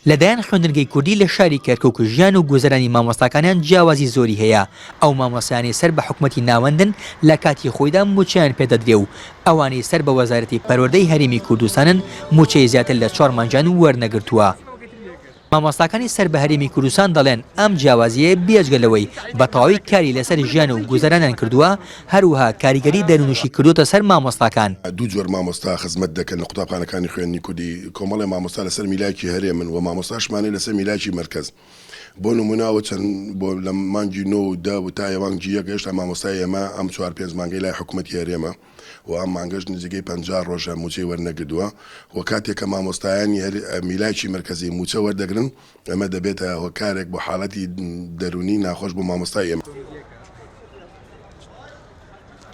لە دەیان خوێندنگەی کوردی لە شاری کەرکوک ژیان و گوزەرانی مامۆستاکانیان جیاوازی زۆری هەیە، ئەو مامۆستایانەی سەر بە حکومەتی ناوەندن لە کاتی خۆیدا موچەیان پێدەدرێ و ئەوانەی سەر بە وەزارەتی پەروەردەی هەرێمی کوردستانن موچەی زیاتر لە چوار مانگیان وەرنەگرتووە. مامۆستاکانی سەر بە هەرێمی کوردستان دەڵێن ئەم جیاوازییە بێجگە لەوەی بە تەواوی کاری لەسەر ژیان و گوزەرانیان کردووە، هەروەها کاریگەری دەروونیشی کردووەتە سەر مامۆستاکان. دوو جۆر مامۆستا خزمەت دەکەن لە قوتابخانەکانی خوێندنی کوردی، کۆمەڵێ مامۆستا لەسەر میلاکی هەرێمن و مامۆستاشمان هەیە لەسەر میلاکی مەرکەز. بۆ نموونە ئەوە چەند بۆ لە مانگی نۆ و دە و تا مانگی یەک هێشتا مامۆستای ئێمە ئەم چوار پێنج مانگەی لای حکومەتی هەرێمە و ئەم مانگەش نزیکەی 50 ڕۆژە مووچەی وەرنەگردووە و کاتێک کە مامۆستایانی هەر میلاکی مەرکەزی مووچە وەردەگرن ئەمە دەبێتە هۆکارێک بۆ حاڵەتی دەروونی ناخۆش بۆ مامۆستای ئێمە.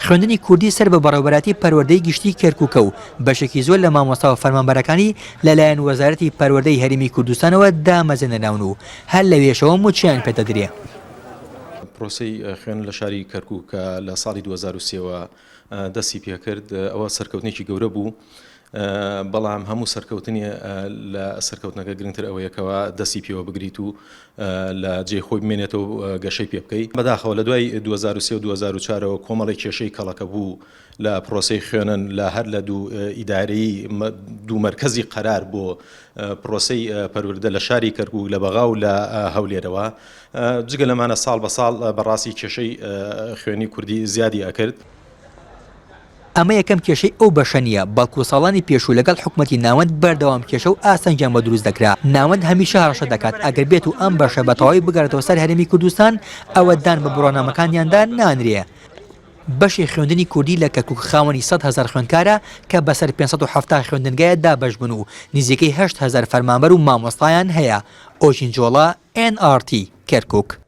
خوێندنی کوردی سەر بە بەڕێوەبەرایەتی پەروەردەی گشتی کەرکوکە و بەشێکی زۆر لە مامۆستا و فەرمانبەرەکانی لەلایەن وەزارەتی پەروەردەی هەرێمی کوردستانەوە دامەزرێنراون و هەر لەوێشەوە مووچەیان پێدەدرێ. پرۆسەی خوێندن لە شاری کەرکوک کە لە ساڵی 2003 وە دەستی پێکرد ئەوە سەرکەوتنێکی گەورە بوو بەڵام هەموو سەرکەوتنی لە سەرکەوتنەکە گرنگتر ئەوەیە کەوا دەستی پێوە بگریت و لە جێی خۆی بمێنێتەوە و گەشەی پێ بکەی. بەداخەوە لە دوای 2003 و 2004 ەوە کۆمەڵێک کێشەی کەڵەکە بوو لە پرۆسەی خوێنن لە هەر لە دوو ئیدارەی دوو مەرکەزی قەرار بۆ پرۆسەی پەروەردە لە شاری کەرکوک لە بەغا و لە هەولێرەوە جگە لەمانە ساڵ بە ساڵ بەڕاستی کێشەی خوێنی کوردی زیادی ئەکرد. ئەمە یەکەم کێشەی ئەو بەشە نییە، بەڵکو ساڵانی پێشوو لەگەڵ حکومەتی ناوەند بەردەوام کێشە و ئاستەنگیان بۆ دروست دەکرا، ناوەند هەمیشە هەڕەشە دەکات ئەگەر بێت و ئەم بەشە بە تەواوی بگەڕێتەوە سەر هەرێمی کوردستان ئەوە دان بە بڕوانامەکانیاندا نانرێ. بەشی خوێندنی کوردی لە کەرکوک خاوەنی 100,000 خوێندکارە کە بەسەر 570 خوێندنگایە دابەش بوون و نزیکەی 8000 فەرمانبەر و مامۆستایان هەیە. ئۆژین جۆڵا، ئێن ئاڕ تی، کەرکوک.